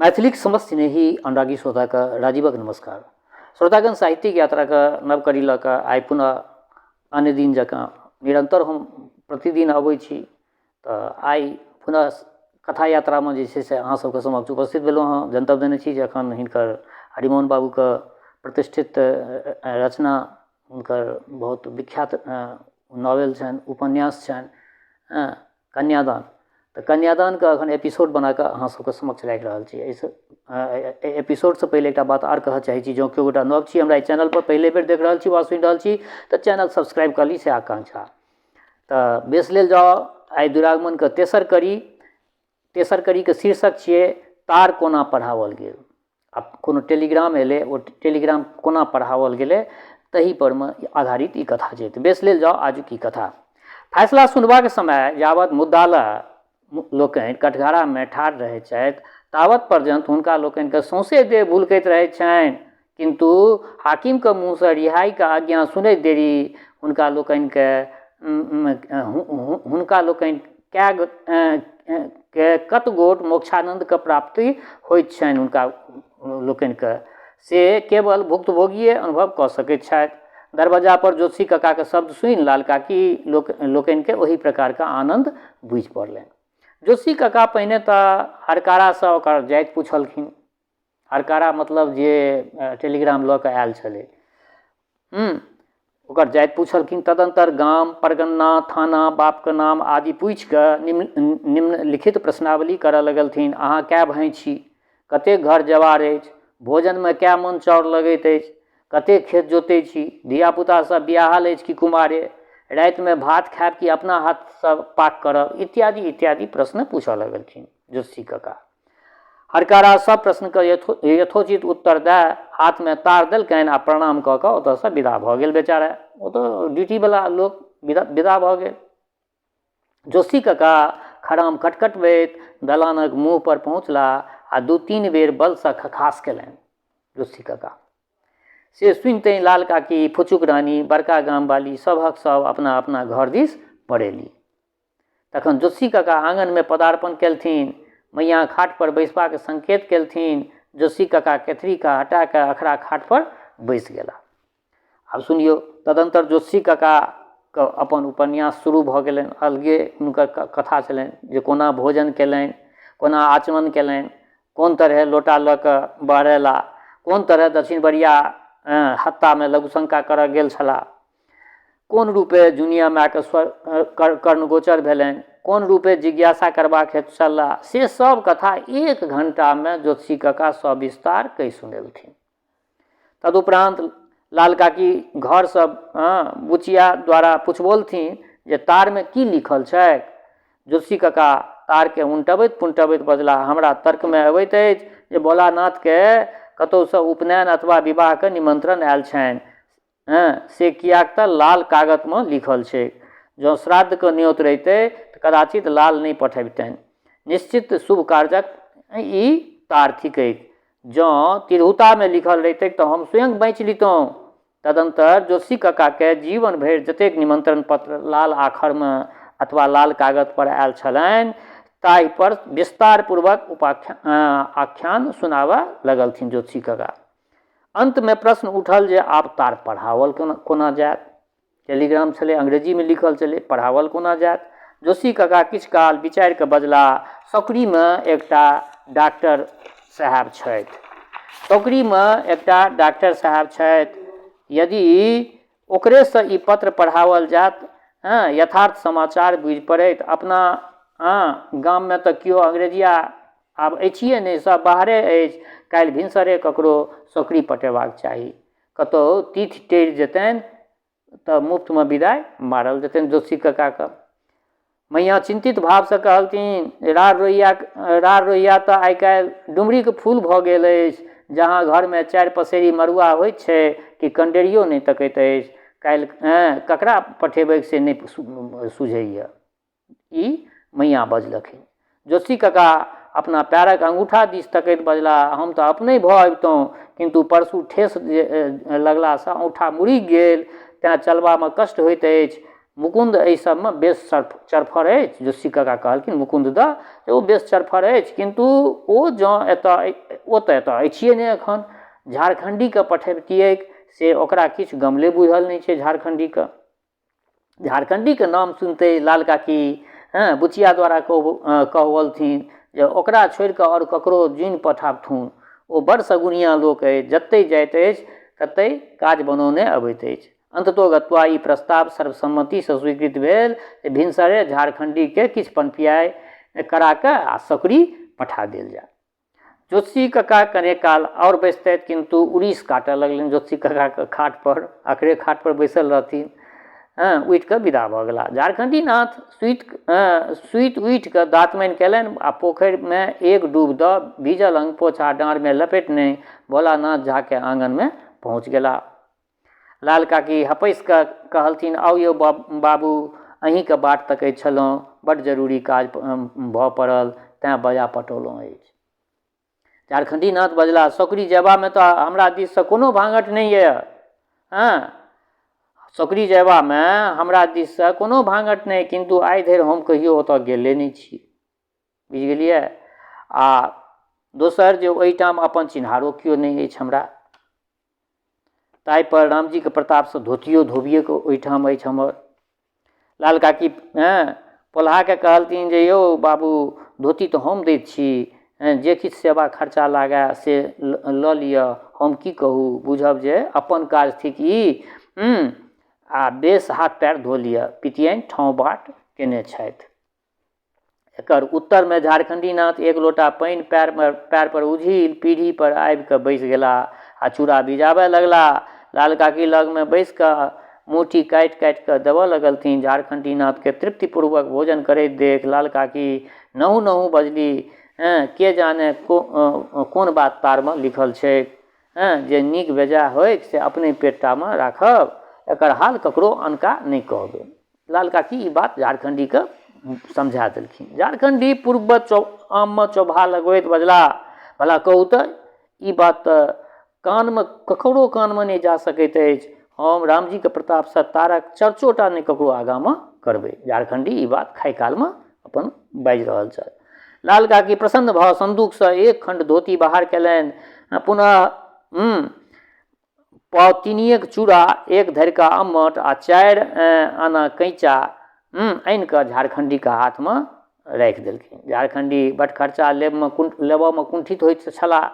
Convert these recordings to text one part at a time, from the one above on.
मैथिलीक समस्त स्नेही अनुरागी श्रोताके राजीवक नमस्कार। श्रोतागण, साहित्यिक यात्राके नव कड़ी लऽ कऽ आइ पुनः अन्य दिन जकाँ निरन्तर हम प्रतिदिन अबै छी, तऽ आइ पुनः कथा यात्रामे जे छै से अहाँ सबके समक्ष उपस्थित भेलहुँ हँ। जनतब देने छी जे एखन हिनकर हरिमोहन बाबूके प्रतिष्ठित रचना, हुनकर बहुत विख्यात नॉवेल छनि, उपन्यास छनि कन्यादान। तऽ कन्यादानके एखन एपिसोड बनाकऽ अहाँ सबके समक्ष राखि रहल छी। एहिसँ एहि एपिसोडसँ पहिले एकटा बात आओर कहऽ चाहै छी, जँ केओ गोटा नव छी, हमरा एहि चैनलपर पहिले बेर देख रहल छी वा सुनि रहल छी, तऽ चैनल सब्सक्राइब कऽ ली, से आकांक्षा। तऽ बेस लेल जाउ, आइ दुरागमनके तेसर कड़ी, तेसर कड़ीके शीर्षक छियै तार कोना पढ़ाओल गेल। आ कोनो टेलीग्राम एलै, ओ टेलीग्राम कोना पढ़ाओल गेलै, ताहि परमे आधारित ई कथा छै। तऽ बेस लेल जाउ आजुक ई कथा। फैसला सुनबाक समय यावत मुद्दालह लोकनि कठघारामे ठाढ़ रहैत छथि, तावत पर्यन्त हुनका लोकनिके सौंसे देह भुलकैत रहैत छनि, किन्तु हाकिमके मुँहसँ रिहाइके आज्ञा सुनैत देरी हुनका लोकनिके हुनका लोकनि कए के कत गोट मोक्षानन्दके प्राप्ति होइत छनि हुनका लोकनिके, से केवल भुक्तभोगिए अनुभव कऽ सकैत छथि। दरबज्जापर ज्योतिषी ककाके शब्द सुनि लाल काकी लोकनिके ओही प्रकारके आनन्द बुझि पड़लनि। ज्योतिषी कका पहिने तऽ हरकारासँ ओकर जाति पुछलखिन। हरकारा मतलब जे टेलीग्राम लऽ कऽ आयल छलै, ओकर जाति पुछलखिन। तदन्तर गाम, परगन्ना, थाना, बापके नाम आदि पूछिकऽ निम्नलिखित प्रश्नावली करऽ लगलथिन। अहाँ कए भाइ छी? कतेक घर जवार अछि? भोजनमे कए मन चाउर लगैत अछि? कतेक खेत जोतै छी? धियापुता सब बियाहल अछि कि कुमारे? रातिमे भात खायब कि अपना हाथसँ पाक करब? इत्यादि इत्यादि प्रश्न पूछऽ लगलखिन ज्योतिषी कका। हरकारा सब प्रश्नके यथोचित उत्तर दए हाथमे तार देलकनि आ प्रणाम कऽ कऽ ओतऽसँ विदा भऽ गेल बेचारा। ओ तऽ ड्यूटीवला लोक विदा भऽ गेल। जोशी कका खराम खटखटबैत दलानक मुँहपर पहुँचला आ 2-3 बेर बलसँ खखास केलनि जोशी कका। से सुनिते लाल काकी, फुचुक रानी, बड़का गामवाली सबहक सब अपना अपना घर दिस पड़ेली। तखन जोशी कका आङनमे पदार्पण केलथिन। मैयाँ खाटपर बैसबाक संकेत केलथिन। जोशी कका केथरीके हटा कऽ अखरा खाटपर बैस गेला। आब सुनियौ, तदन्तर जोशी ककाके अपन उपन्यास शुरू भऽ गेलनि। अलगे हुनकर कथा छलनि जे कोना भोजन केलनि, कोना आचमन केलनि, कोन तरहे लोटा लऽ कऽ बहरेला, कोन तरहे दक्षिणबरिया हत्तामे लघुशंका करऽ गेल छलाह, कोन रूपे जुनिया मायके स्वर कर्णगोचर भेलनि, कोन रूपे जिज्ञासा करबाक हेतु चलला, से सब कथा 1 घंटामे ज्योतिषी कका सविस्तार कहि सुनेलथिन। तदुपरान्त लाल काकी घरसँ बुचिया द्वारा पुछबोलथिन जे तारमे की लिखल छैक। ज्योतिषी कका तारके उनटबैत पुनटबैत बजलाह, हमरा तर्कमे अबैत अछि जे भोलानाथके कतहुसँ उपनयन अथवा विवाहके निमन्त्रण आयल छनि, से किएक तऽ लाल कागतमे लिखल छैक। जँ श्राद्धके न्योत रहितै तऽ कदाचित लाल नहि पठबितनि। निश्चित शुभ कार्यक ई तार थिकैक। जँ तिरहुतामे लिखल रहितैक तऽ हम स्वयं बाँचि लितहुँ। तदन्तर जोशी ककाके जीवन भरि जतेक निमन्त्रण पत्र लाल आखरमे अथवा लाल कागत पर आयल छलनि ताहि पर विस्तारपूर्वक आख्यान सुनाबऽ लगलथिन ज्योतिषी कका। अन्तमे प्रश्न उठल जे आब तार पढ़ाओल कोना जायत। टेलीग्राम छलै, अंग्रेजीमे लिखल छलै, पढ़ाओल कोना जायत। जोशी कका किछु काल विचारि कऽ बजलाह, सौकरीमे एकटा डॉक्टर साहेब छथि, सौकरीमे एकटा डॉक्टर साहेब छथि, यदि ओकरेसँ ई पत्र पढ़ाओल जायत, यथार्थ समाचार बुझि पड़ैत। अपना गाममे तऽ केओ अंग्रेजिया आब अछिए नहि, सब बाहरे अछि। काल्हि भिनसरे ककरो सौकरी पटेबाक चाही। कतहु तिथि टरि जेतनि तऽ मुफ्तमे विदाइ मारल जेतनि जोशी ककाके। मैयाँ चिन्तित भावसँ कहलथिन, राड़ रोहिया, राड़ रोहिया तऽ आइ काल्हि डुमरीके फूल भऽ गेल अछि। जहाँ घरमे 4 पसेरी मड़ुआ होइत छै कि कण्डेरियो नहि तकैत अछि। काल्हि ककरा पठेबैक से नहि सुझैए। ई मैयाँ बजलखिन। जोशी कका अपना पैरक अङ्गूठा दिस तकैत बजलाह, हम तऽ अपनहि भऽ अबितहुँ, किन्तु परसू ठेस लगलासँ औँठा मुड़कि गेल, तेँ चलबामे कष्ट होइत अछि। मुकुन्द एहि सबमे बेस चरफर अछि। जोशी काका कहलखिन मुकुन्द दऽ जे ओ बेस चरफर अछि, किन्तु ओ जँ एतऽ, ओ तऽ एतऽ अछिए नहि एखन, झारखण्डीके पठबितियैक से ओकरा किछु गमले बुझल नहि छै झारखण्डीके। झारखण्डीके नाम सुनिते लाल काकी हँ बुचिया द्वारा कहबलथिन जे ओकरा छोड़िकऽ आओर ककरो जुनि पठाबथुन, ओ बड़ सगुनिआ लोक अछि, जतहि जाइत अछि ततहि काज बनौने अबैत अछि। अन्ततोगत्वा ई प्रस्ताव सर्वसम्मतिसँ स्वीकृत भेल जे भिनसरे झारखण्डीके किछु पनपियाइ कराकऽ आ सकरी पठा देल जाय। ज्योतिषी कका कने काल आओर बैसतथि, किन्तु उड़ीस काटऽ लगलनि ज्योतिषी ककाके खाटपर, अकरे खाटपर बैसल रहथिन। हँ उठिकऽ विदा भऽ गेलाह। झारखण्डीनाथ सुति उठिकऽ दातमनि कयलनि आ पोखरिमे एक डूब दऽ भीजल अंगपोछा डाँड़मे लपेटने भोलानाथ झाके आङनमे पहुँच गेलाह। लाल काकी हपसि कऽ कहलथिन, आउ यौ बाबू, अहीँके बाट तकैत छलहुँ, बड्ड जरूरी काज भऽ पड़ल तेँ बजा पठौलहुँ अछि। झारखण्डीनाथ बजलाह, सौकरी जयबामे तऽ हमरा दिससँ कोनो भाँगठ नहि यऽ। हँ, सौकरी जयबामे हमरा दिससँ कोनो भाँगठ नहि, किन्तु आइ धरि हम कहियो ओतऽ गेले नहि छी, बुझि गेलियै? आ दोसर जे ओहिठाम अपन चिन्हारो केओ नहि अछि हमरा। ताहिपर रामजीके प्रतापसँ धोतियो धोबियेके ओहिठाम अछि हमर। लाल काकी हँ पोल्हाके कहलथिन जे यौ बाबू, धोती तऽ हम दैत छी, हँ जे किछु सेवा खर्चा लागए से लऽ लिअ, हम की कहू, बुझब जे अपन काज थिक ई। आ बेस हाथ पएर धो लिअ, पितियाइन ठाँव बाट केने छथि। एकर उत्तरमे झारखण्डीनाथ एक लोटा पानि पएरमे पएरपर उझील पीढ़ीपर आबि कऽ बैसि गेलाह आ चूड़ा भिजाबय लगलाह। लाल काकी लगमे बैसि कऽ मुट्ठी काटि काटि कऽ देबऽ लगलथिन। झारखण्डीनाथकेँ तृप्तिपूर्वक भोजन करैत देखि लाल काकी नहु नहु बजली, हँ, के जाने कोन बात तारमे लिखल छैक। हँ, जे नीक बेजाय होइक से अपने पेटटामे राखब, एकर हाल ककरो अनका नहि कहबै। लाल काकी ई बात झारखण्डीके समझा देलखिन। झारखण्डी पूर्ववत आममे चोभा लगबैत बजला, भला कहू तऽ ई बात तऽ कानमे ककरो कानमे नहि जा सकैत अछि। हम रामजीके प्रतापसँ तारक चर्चोटा नहि ककरो आगाँमे करबै। झारखण्डी ई बात खाइ कालमे अपन बाजि रहल छल। लाल काकी प्रसन्न भऽ सन्दूकसँ एक खण्ड धोती बाहर कयलनि। पुनः पाव तीनिएक चूड़ा, एक धरिका अम्मट आ 4 आना कैँचा आनि कऽ झारखण्डीके हाथमे राखि देलखिन। झारखण्डी बटखर्चा लेबऽमे कुण्ठित होइत छलाह,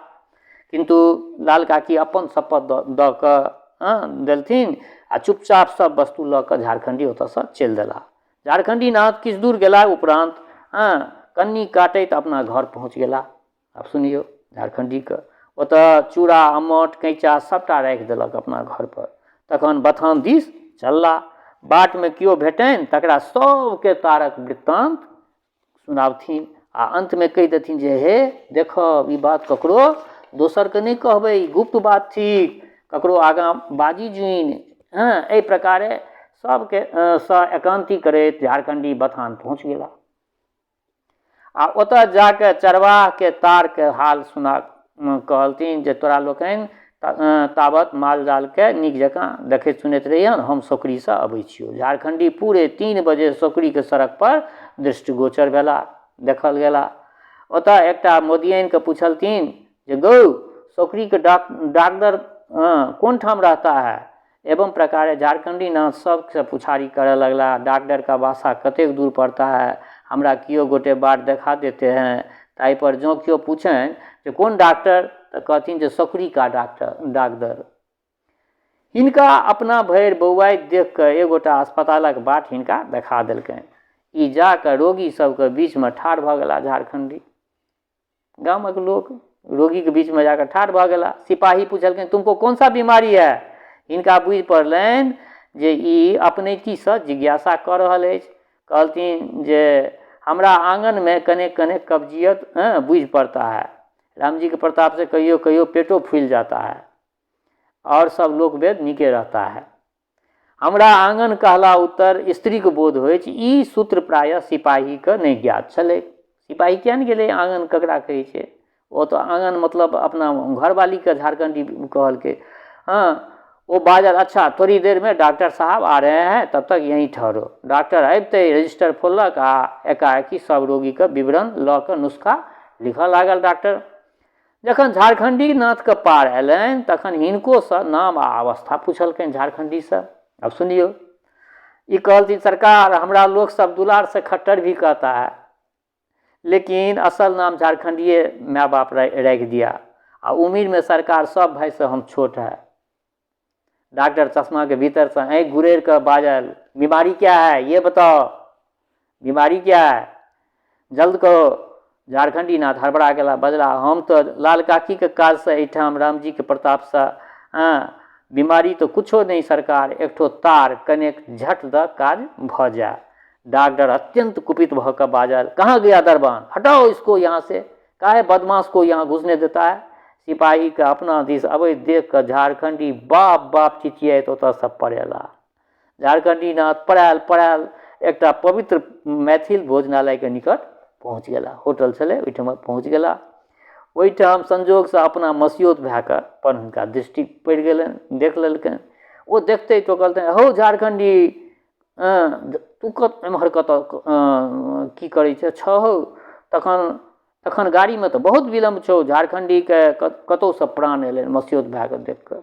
किन्तु लाल काकी अपन शपथ दऽ कऽ देलथिन आ चुपचाप सब वस्तु लऽ कऽ झारखण्डी ओतऽसँ चलि देलाह। झारखण्डीनाथ किछु दूर गेला उपरान्त कन्नी काटैत अपना घर पहुँच गेलाह। आब सुनियौ झारखण्डीके ओतऽ चूड़ा अम्मट कैँचा सभटा राखि देलक अपना घरपर। तखन बथान दिस चलला। बाटमे केओ भेटनि तकरा सभके तारक वृत्तान्त सुनाबथिन आ अन्तमे कहि देथिन जे हे देखब, ई बात ककरो दोसरके नहि कहबै, ई गुप्त बात थिक, ककरो आगाँ बाजी जुनि। हँ, एहि प्रकारे सभके सँ एकान्ती करैत झारखण्डी बथान पहुँच गेला आ ओतऽ जाकऽ चरवाहके तारके हाल सुना कहलथिन जे तोरा लोकनि ताबत माल जालके नीक जकाँ देखैत सुनैत रहिहन, हम सौकरीसँ अबै छियौ। झारखण्डी पूरे 3 बजे सौकरीके सड़कपर दृष्टिगोचर भेला, देखल गेला। ओतऽ एकटा मोदियानिके पुछलथिन जे गौ, सौकरीके डाकदर कोन ठाम रहता है? एवं प्रकारे झारखण्डीनाथ सबसँ पुछारी करऽ लगला, डाकडर का बासा कतेक दूर पड़ता है, हमरा केओ गोटे बाट देखा देते हैं। ताहिपर जँ केओ पूछनि जे कोन डाक्टर, तऽ कहथिन जे सकुरी का डाकदर। हिनका अपना भरि बौआइत देख कऽ एगोटा अस्पतालक बाट हिनका देखा देलकनि। ई जा कऽ रोगी सबके बीचमे ठाढ़ भऽ गेला झारखण्डी। गामक लोक रोगीके बीचमे जाकऽ ठाढ़ भऽ गेला। सिपाही पुछलखिन, तुमको कौन सा बीमारी है? हिनका बुझि पड़लनि जे ई अपनैतीसँ जिज्ञासा कऽ रहल अछि। कहलथिन जे हमरा आङनमे कने कने कब्जियत बुझि पड़ता है, रामजीके प्रतापसँ कहियो कहियो पेटो फूलि जाता है, आओर सब लोक वेद नीके रहता है। हमरा आङन कहला उत्तर स्त्रीके बोध होइछ, ई सूत्र प्रायः सिपाहीके नहि ज्ञात छलै। सिपाही किया नहि गेलै आङन ककरा कहै छै, ओ तऽ आङन मतलब अपना घरवालीके झारखण्डी कहलकै। हँ, ओ बाजल अच्छा थोड़ी देर में डॉक्टर साहब आ रहे हैं तब तक यहीं ठहरो। डॉक्टर अबिते रजिस्टर फोललक आ एकाएकी सब रोगीके विवरण लऽ कऽ नुस्खा लिखऽ लागल डॉक्टर। जखन झारखण्डी नाथके पार अयलनि तखन हिनकोसँ नाम आ अवस्था पुछलकनि झारखण्डीसँ। आब सुनियौ। ई कहलथिन सरकार हमरा लोक सब दुलार से खट्टर भी कहता है लेकिन असल नाम झारखंडिये माय बाप राखि दिया आ उमिरमे सरकार सब भाइसँ हम छोट है। डॉक्टर चश्माके भीतरसँ आँखि गुरेर कऽ बाजल बीमारी क्या है ये बताओ बीमारी क्या है जल्द कहो। झारखण्डी नाथ हड़बड़ा गेला बजला हम तऽ लाल काकीके काजसँ एहिठाम रामजीके प्रतापसँ हँ बीमारी तऽ कुछो नहि सरकार एकठो तार कनेक झट दऽ काज भऽ जाय। डाक्टर अत्यंत कुपित भऽ कऽ बाजल कहाँ गया दरबान हटाओ इसको यहाँ से काहे बदमाश को यहाँ घुसने देता है। सिपाहीके अपना दिस अबैत देख कऽ झारखण्डी बाप बाप चिचियाइत ओतऽसँ पड़ेला। झारखण्डी नाथ पड़ायल पड़ायल एकटा पवित्र मैथिल भोजनालयके निकट पहुँच गेला। होटल छलै ओहिठाम पहुँच गेला। ओहिठाम संजोगसँ अपना मसियौत भायके पर हुनका दृष्टि पड़ि गेलनि देख लेलकनि। ओ देखते तो कहलथिन हौ झारखण्डी तू कत एम्हर कतऽ की करै छह छह हौ तखन तखन गाड़ीमे तऽ बहुत विलम्ब छौ। झारखण्डीके कतहुसँ प्राण अयलनि मसियौत भायके देखि कऽ।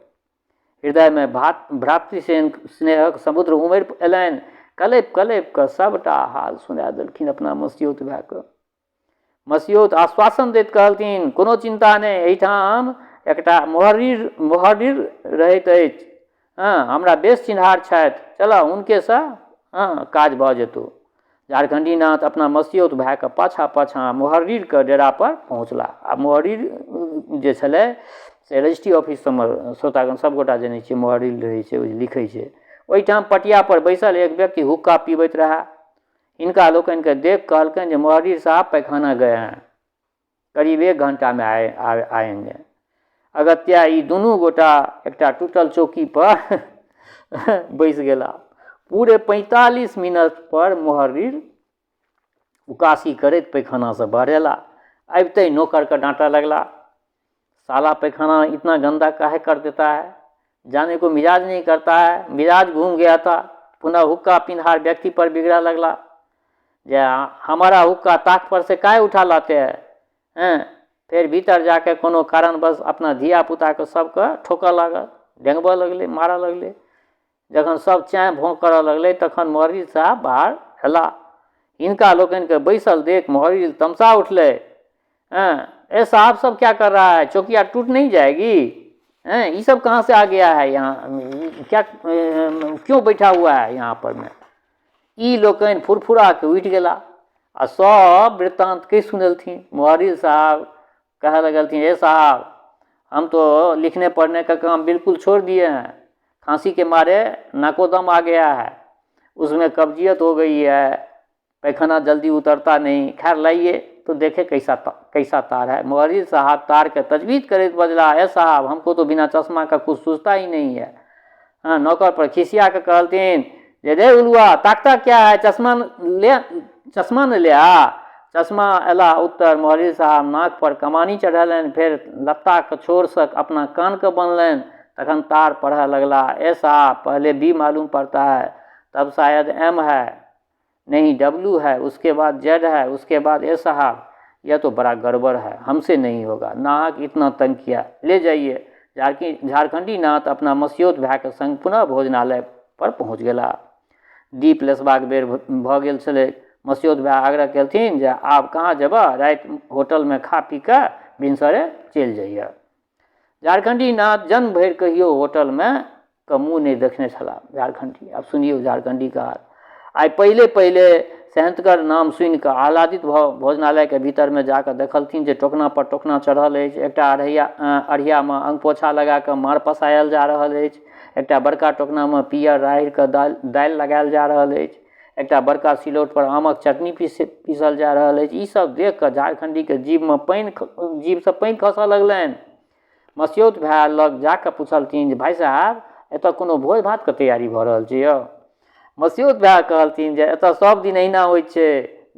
हृदयमे भात भ्रातृसेन स्नेहक समुद्र उमड़ि अयलनि। कलपि कलपि कऽ सभटा हाल सुना देलखिन अपना मसियौत भायके। मसियौत आश्वासन दैत कहलथिन कोनो चिन्ता नहि एहिठाम एकटा मोहर्रिर मोहर्रिर रहैत अछि हँ हमरा बेस चिन्हार छथि चलऽ हुनकेसँ हँ काज भऽ जेतौ। झारखण्डी नाथ अपना मसियौत भायके पाछाँ पाछाँ मोहर्रिरके डेरापर पहुँचला आ मोहर्रिर जे छलै से रजिस्ट्री ऑफिस सबमे श्रोतागण सबगोटा जनै छियै मोहर्रिर रहै छै ओ जे लिखै छै। ओहिठाम पटियापर बैसल एक व्यक्ति हुक्का पीबैत रहए। हिनका लोकनिके देख कहलकनि जे मोहर्रिर साहब पैखाना गए हैं करीब एक घंटामे आए आएंगे। अगत्या ई दुनू गोटा एकटा टूटल चौकीपर बैस गेला। पूरे 45 मिनटपर मोहर्रिर उकासी करैत पैखानासँ बहरेला। अबिते नोकरके डाँटऽ लगला साला पैखाना इतना गंदा काहे कर देता है जाने को मिजाज नहीं करता है मिजाज घूम गया था। पुनः हुक्का पिन्हार व्यक्ति पर बिगड़ा लगला जे हमारा हुक्का ताक पर से काहे उठा लाते हैं हैं फेर भीतर जाके कोनो कारणवश अपना धियापुताके सबके ठोकऽ लागल डेंगबऽ लगलै मारऽ लगलै। जखन सब चें भों करऽ लगलै तखन मोहर्रिर साहब बाहर अयला। हिनका लोकनिके बैसल देख मोहर्रिर तमसा उठलै हँ ए साहब सब क्या कर रहा है चौकिया टूट नहीं जाएगी हैं ई सब कहाँ से आ गया है यहाँ क्या क्यों बैठा हुआ है यहाँ पर में। ई लोकनि फुरफुरा के उठि गेला आ सब वृत्तांत के सुनेलथिन। मोहर्रिर साहब कहऽ लगलथिन ए साहब हम तो लिखने पढ़ने का काम बिल्कुल छोड़ दिए हैं खांसी के मारे नाको दम आ गया है उसमें कब्जियत हो गई है पैखाना जल्दी उतरता नहीं खैर लाइए तो देखे कैसा कैसा तार है। मोहर्रिर साहब तार के तजवीज़ करैत बजला ए साहब हमको तो बिना चश्मा का कुछ सूझता ही नहीं है। हाँ नौकर पर खिसिया के कहलथिन जे रे उलुआ ताकता क्या है चश्मा ले चश्मा ने ले आ। चश्मा अयला उत्तर मोहर्रिर साहब नाक पर कमानी चढ़ेलनि फेर लत्ताके छोरसँ अपना कानके बन्हलनि तखन तार पढ़ऽ लगला ए साहब पहले बी मालूम पड़ता है तब शायद एम है नहीं डब्लू है उसके बाद जेड है उसके बाद ए साहब यह तो बड़ा गड़बड़ है हमसे नहीं होगा नाहक इतना तंग किया ले जाइए। झारखण्डी नाथ अपना मसियौत भायके संग पुनः भोजनालय पर पहुँच गेला। दीप लेसबाक बेर भऽ गेल छलै। मसियौत भाय आग्रह केलथिन जे आब कहाँ जेबह राति होटलमे खा पी कऽ भिनसरे चलि जइहऽ। झारखण्डी नाथ जन्म भरि कहियो होटलमे के मुँह नहि देखने छलाह झारखण्डी। आब सुनियौ झारखण्डीके हाल। आइ पहिले पहिले सेहन्तगर नाम सुनि कऽ आह्लादित भऽ भोजनालयके भीतरमे जा कऽ देखलथिन जे टोकना पर टोकना चढ़ल अछि एकटा अढ़ैया अढ़ियामे अङ्गपोछा लगा कऽ माँड़ पसायल जा रहल अछि एकटा बड़का टोकनामे पीयर राहड़िके दालि दालि लगायल जा रहल अछि एकटा बड़का सिलौटपर आमक चटनी पीसल जा रहल अछि। ई सब देख कऽ झारखण्डीके जीभमे पानि जीभसँ पानि खसऽ लगलनि। मसियौत भाय लग जा कऽ पुछलथिन जे भाय साहब एतऽ कोनो भोज भातके तैयारी भऽ रहल छै यौ? मसियौत भाय कहलथिन जे एतऽ सब दिन एहिना होइ छै।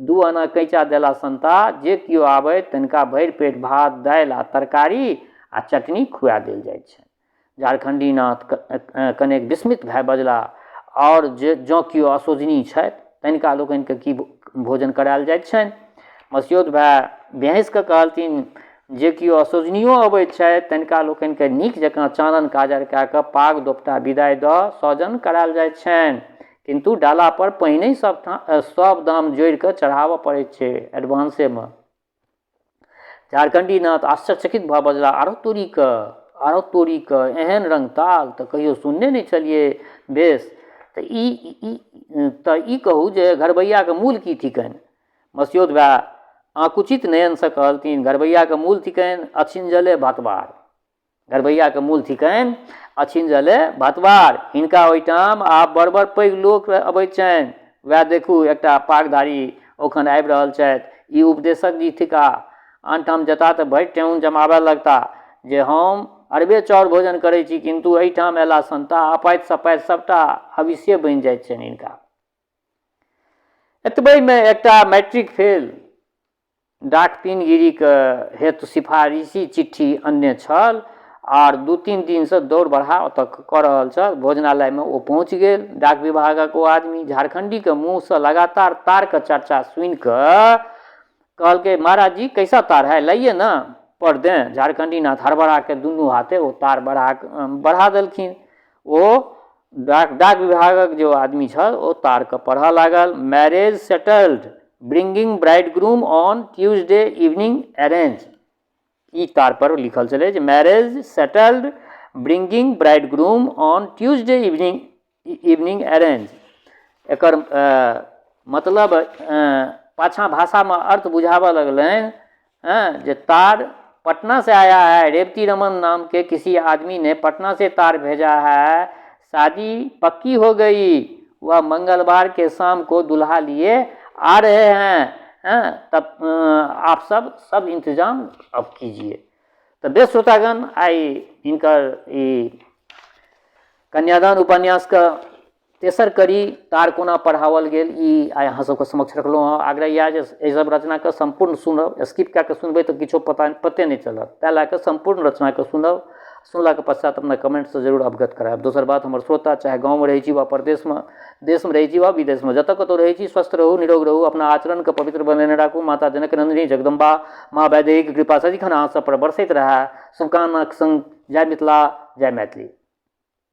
2 आना कैँचा देला सन्ता जे केओ आबथि तनिका भरि पेट भात दालि आ तरकारी आ चटनी खुआ देल जाइ छै। झारखण्डीनाथ कनेक विस्मित भए बजलाह, आओर जे जँ केओ असोजनी छथि तनिका लोकनिके की भोजन करायल जाइत छनि? मसियौत भाय बिहँसि कऽ कहलथिन, जे केओ असोजनियो अबैत छथि तनिका लोकनिके नीक जकाँ चानन काजर कए कऽ पाग दोपटा विदाइ दऽ सौजन करायल जाइत छनि। किन्तु डालापर पहिनहि सब ठाम सब दाम जोड़ि कऽ चढ़ाबऽ पड़ैत छै एडवांसेमे। झारखण्डीनाथ आश्चर्यचकित भऽ बजलाह, आरो तोरीके, आरो तोरीके एहन रङ्गताल तऽ कहियो सुनने नहि छलियै। बेस, तऽ ई तऽ ई कहू जे घरबैआके मूल की थिकनि? मसियौत भाय आकुचित नयनसँ कहलथिन, घरबैआके मूल थिकनि अछिञ्जले भतबार। घरबैआके मूल थिकनि अछिञ्जले भतबार। हिनका ओहिठाम आब बड़ बड़ पैघ लोक अबैत छनि। वएह देखू, एकटा पागधारी ओखन आबि रहल छथि। ई उपदेशक जी थिकाह। आनठाम जेताह तऽ भरि ठेहुन जमाबय लगताह जे हम अरबे चाउर भोजन करै छी, किन्तु एहिठाम अयला सन्ता अपाइत सपाइत सभटा हविष्ये बनि जाइत छनि हिनका। एतबहिमे एकटा मैट्रिक फेल डाक पिनगिरीके हेतु सिफारिशी चिट्ठी अनने छल आर 2-3 दिनसँ दौड़ बढ़ा ओतऽ कऽ रहल छल। भोजनालयमे ओ पहुँच गेल। डाक विभागक ओ आदमी झारखण्डीके मुँहसँ लगातार तारके चर्चा सुनिकऽ कहलकै, महाराज जी कैसा तार है, लाइए ना पढ़ दें। झारखण्डी नाथ हड़बड़ाके दुनू हाथे ओ तार बढ़ा देलखिन। ओ डाक विभागक जे आदमी छल ओ तारके पढ़ऽ लागल, marriage settled, bringing bridegroom on Tuesday evening arrange. ई तार पर लिखल छलै जे marriage settled, bringing bridegroom on Tuesday evening arrange. एकर मतलब पाछाँ भाषामे अर्थ बुझाबऽ लगलनि हँ जे तार पटना से आया है, रेवती रमन नाम के किसी आदमी ने पटना से तार भेजा है, शादी पक्की हो गई, वह मंगलवार के शाम को दुल्हा लिए आ रहे हैं, हँ तब आप सब सब इंतजाम अब कीजिए। तऽ बेस श्रोतागण, आइ हिनकर ई कन्यादान उपन्यासके तेसर कड़ी तार कोना पढ़ाओल गेल ई आइ अहाँ सबके समक्ष रखलहुँ हँ। आग्रह इएह जे एहि सब रचनाके सम्पूर्ण सुनब, स्किप कए कऽ सुनबै तऽ किछो पते नहि चलत, ताहि लए कऽ सम्पूर्ण रचनाके सुनब, सुनलाके पश्चात अपना कमेन्टसँ जरूर अवगत करायब। दोसर बात, हमर श्रोता चाहे गाँवमे रहै छी वा परदेशमे, देशमे रहै छी वा विदेशमे, जतऽ कतहु रहै छी, स्वस्थ रहू, निरोग रहू, अपना आचरणके पवित्र बनेने राखू। माता जनक नन्दिनी जगदम्बा माँ वैदेहीके कृपा सदिखन अहाँ सब पर बरसैत रहए। शुभकामनाक सङ्ग जय मिथिला, जय मैथिली।